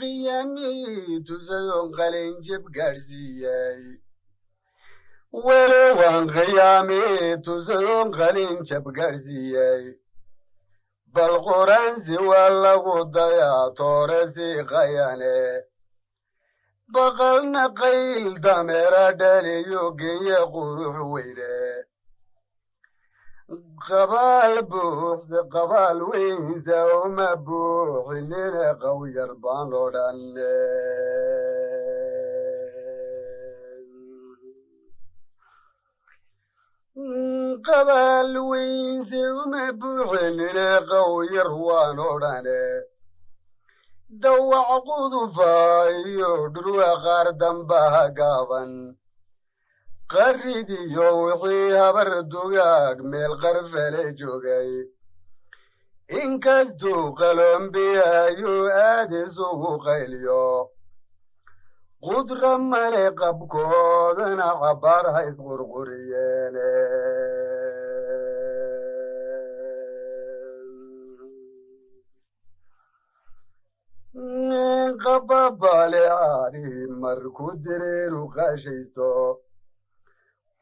Qiyaamii tusayoon qalinjib gaadhsiiyey, weli waan qiyaamii tusayoon qalinjab gaadhsiiyey. Bal quransi waa lagu dayaa toore sii qayane, baqalna qayl dameera dhaliyo genye qurux weyne. Qabaal buuxse qabaal weynse uma buuxinine, qawyar baan odhan. Qabaal weynse uma buuxinine, qawyar waan odhane. Dawac qudufa iyo dhurwa qaar dambaha gaaban, qarridiyo wixii habar dugaag meel qarfale joogay, inkastuu qaloombiyayu aad isugu qayliyo, qudra male qabkoodana cabbaar ha isqurquriyeene. Qababale ari markuu direeru qaashaysto,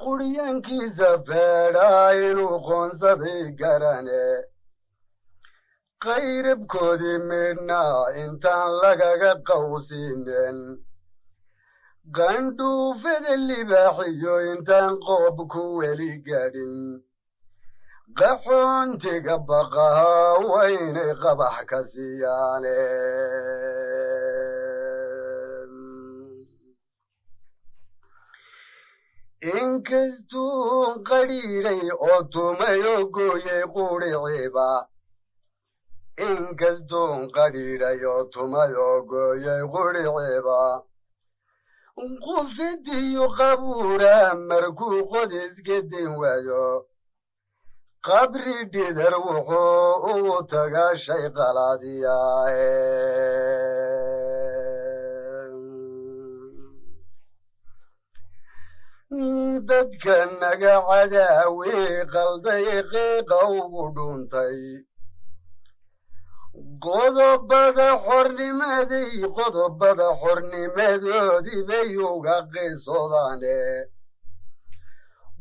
quryankiisa feedhaa inuu qoonsaday garane. Qayrabkoodii midhnaa intaan lagaga qawsiinen, qandhuufada libaaxiyo intaan qoobku weli gaadhin, qaxoontiga baqaha waa inay qabax ka siiyaane. Inkastuu qadhiidhay oo tumayo gooyey qudhiciiba, inkastuun qadhiidhay oo tumayoo gooyey qudhiciiba, qufidiyo qabuura markuu qodiska din waayo, qabri dhidar wuxuu ugu tagaa shay qalaadiyaae. Dadka naga cadaawi qalday qiiqa ugu dhuuntay qodobada xornimaday, qodobada xornimadoodii bay uga qisodaane.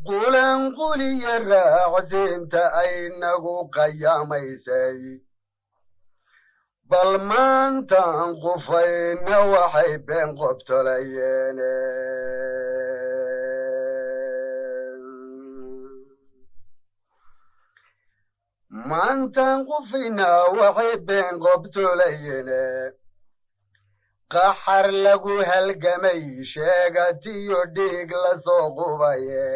Qulanquliya raacsiinta ay nagu qayaamaysay, bal maantaan qufayna waxay been qobtolayeene. Maantaan qufaynaa waxay been qobtolayeene. Qaxar lagu halgamay sheegatiyo dhiig la soo qubaye,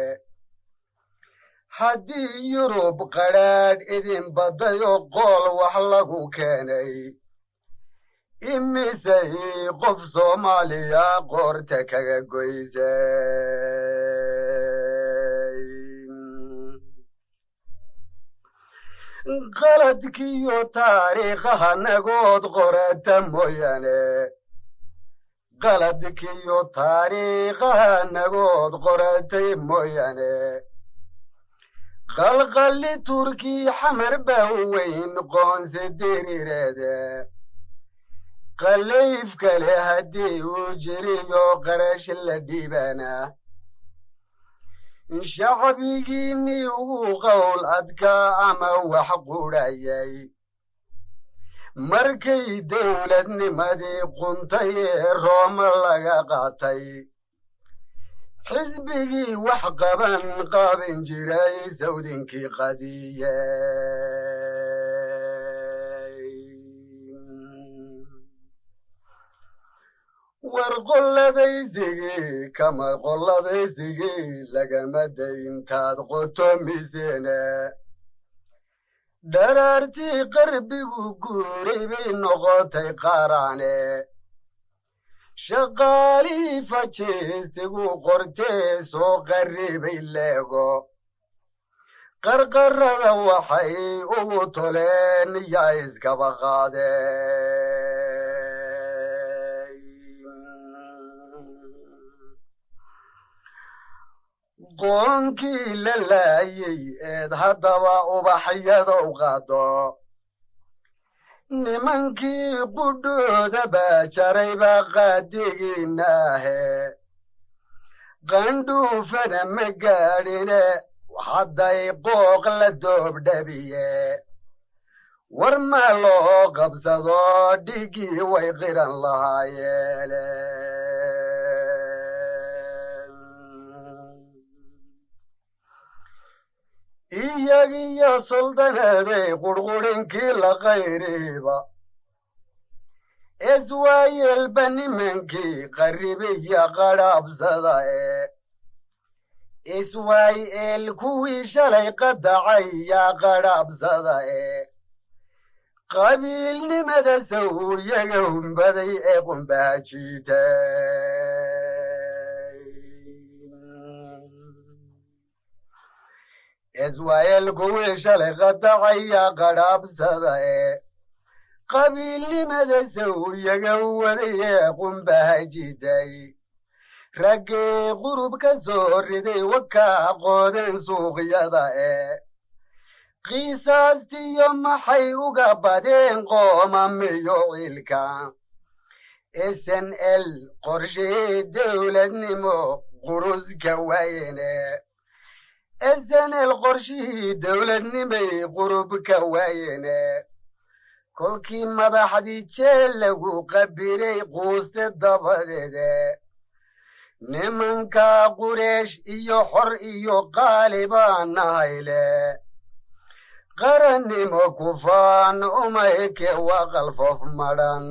haddii Yurub qadhaadh idin baddayo qool wax lagu keenay, imisay qof Soomaaliya qoorta kaga goysay? Qaladkiyo taariikhaha nagood qorata mooyaane, qaladkiyo taariikhaha nagood qoratay mooyaane, qalqalli Turki Xamar baa weyn qoonsi diriireede. Qalayf kale haddii uu jiriyo qarash la dhiibana, shacbigiinnii ugu qowl adkaa ama wax qudhayay, markay dawladnimadii quntay ee Rooma laga qaatay, xisbigii wax qaban qaabin jiray sawdinkii qadiye. War qolladaysigii kama qolladaysigii lagama dayntaad qotomiseene, dharaartii qarbigu guuray bay noqotay qaaraane. Shaqaalihii fajiistigu qortee soo qarribay leego, qarqarrada waxay ugu toleen yaa iskaba qaadeen. Qoonkii la laayey eed haddaba ubaxyada u qaado, Nimankii qudhoodaba jarayba qaadigiinaahe, qandhuufana ma gaadhine hadday qooq la doobdhabiye. War ma loo qabsado dhiiggii way qiran lahaayeene. Iyagiyo suldaneeday qurqurinkii la qayriiba, iswaayelba nimankii qaribiya qadhaabsadae. Iswaayel kuwii shalay qadacay yaa qadhaabsadae, qabiilnimada sawiyaga humbaday ee qumbaha jiitay. Iswaayel kuwii shalay qadacay yaa qadhaabsadae, qabiilnimada sawiyaga waday ee qumbaha jiitay. Raggii qurub ka soo riday wakaa qoodeen suuqyada ee qisaastiyo maxay uga badeen qoomamiyo ciilka. Sn l qorshihii dowladnimo quruska waayene, sn l qorshihii dowladnimay qurubka waayene. Kolkii madaxdii jeel lagu qabiray quuste dabadeede, nimanka Qureesh iyo xor iyo qaalibaa nahayle, qarannimo kufaan umayke waa qalfof madhan.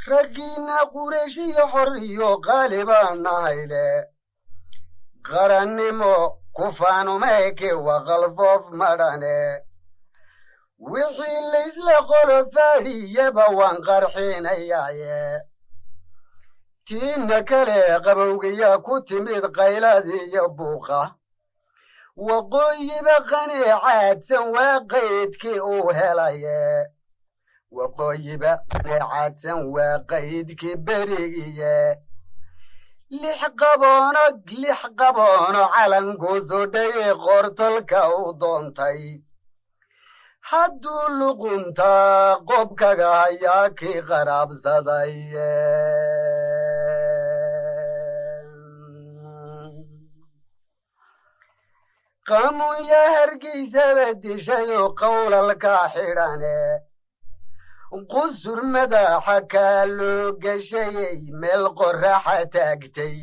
Raggiina Qureesh iyo xor iyo qaalibaa nahayle, qarannimo kufaan umayke waa qalfof madhane. Wixii laysla qolo faadhiyaba waan qarxinayaaye, tiina kale qabowgiyaa ku timid qayladiiyo buuqa. Waqooyiba qaneecaadsan waa qaydkii uu helaye, waqooyiba qaneecaadsan waa qaydkii berigiye. Lix qaboono, lix qaboono calanku sudhay qortolka u doontay, hadduu luquntaa qobkaga hayaa kii qaraabsaday. Qamunya Hargeysaba dishayo qowlalka xidhane, qusur madaxa kaa loo gashayay meel qorraxa taagtay.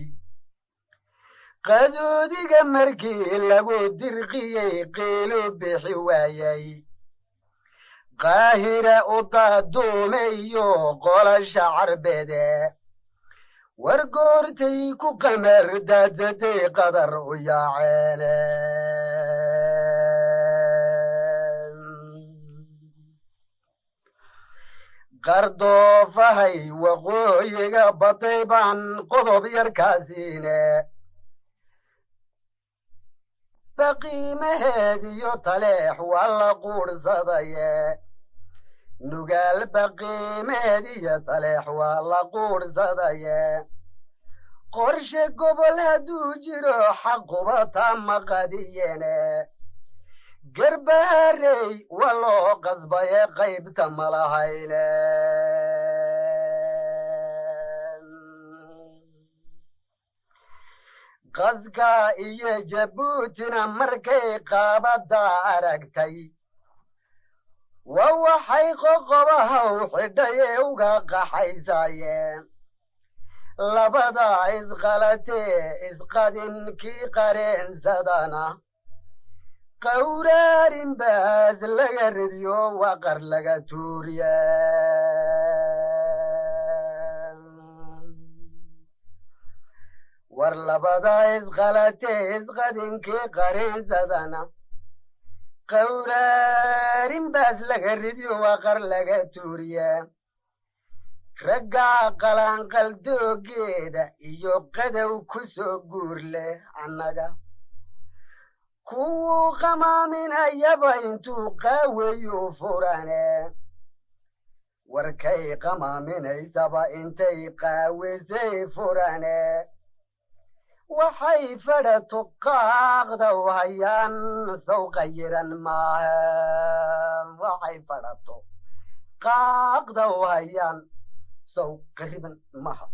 Qadoodiga markii lagu dirqiyey qiilu bixi waayay, Qaahira u daaduumeeyo qolasha Carbeede. War goortay ku qamar daadsatay qadar u yaaceene. Qardoofahay waqooyiga baday baan qodob yarkaasiine, baqiimaheed iyo taleex waa la quudhsadaye. Nugaal baqiimeed iyo taleex waa la quudhsadaye. Qorshe gobol hadduu jiro xaquba taa maqadiyene, Garbaharey waa loo qasbaye qaybta malahayne. Qaska iyo Jabuutina markay qaabadda aragtay waa waxay qoqobaha u xidhay ee uga qaxaysaye. Labada isqalatee isqadinkii qareensadana qawraarin baas laga ridiyo waqar laga tuuriye. War labada isqalatee isqadinkii qareensadana qawraarin baas laga ridiyo waqar laga tuuriye. Raggaa qalaanqaldoogeeda iyo qadow ku soo guur leh annaga kuwuu qamaaminayaba intuu qaaweeyuu furane. Warkay qamaaminaysaba intay qaawisay furane. Waxay fadhato qaaqda u hayaan, sow qayiran maaha. Waxay fadhato qaaqda u hayaan, sow qariban maaha.